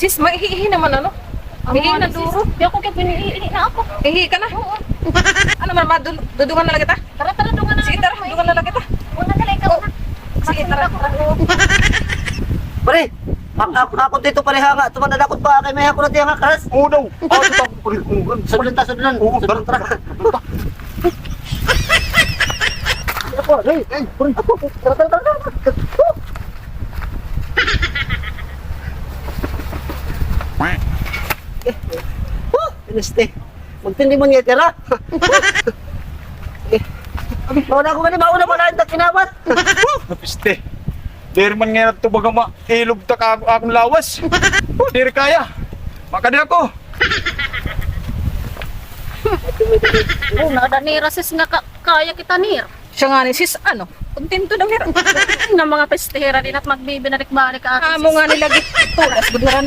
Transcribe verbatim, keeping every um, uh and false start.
Sis, maihi-ihi naman, ano? Ihi na duro. Di ako kay piniihi na ako. Ihi ka na? Oo. Ano man, madul-, dudungan na la kita? Tara, tara, dungan na la kita. Sige, tara, dungan na la kita. Una ka la, ikaw na. Sige, tara, tara. Pre, ak-, ak-, ako dito, pare, ha, nga. Tuman na dakot pa, kay may ako na tiyan, ha, karas. Oo daw. Ah, ito, pare. Sudlan ta, sudlan. Oo, tara, tara. Ako, hey, hey, pre. Ako, tara, tara, tara, tara. Eh, oh, piniste. Magtindi man nga tira. Eh, mauna ako gani, mauna pa na yung kinawat. Napiste. Diri man nga ito baga mailog ta ka akon lawas. Oh, diri kaya. Makadi ako. Oh, nada nira sis nga ka-, kaya kita nira. Siya ngani, sis, ano, kontento daw hira. Nga mga peste hira, di na magbibinalik-balik ako, amo sis. Ngani lagi, tulas gud hira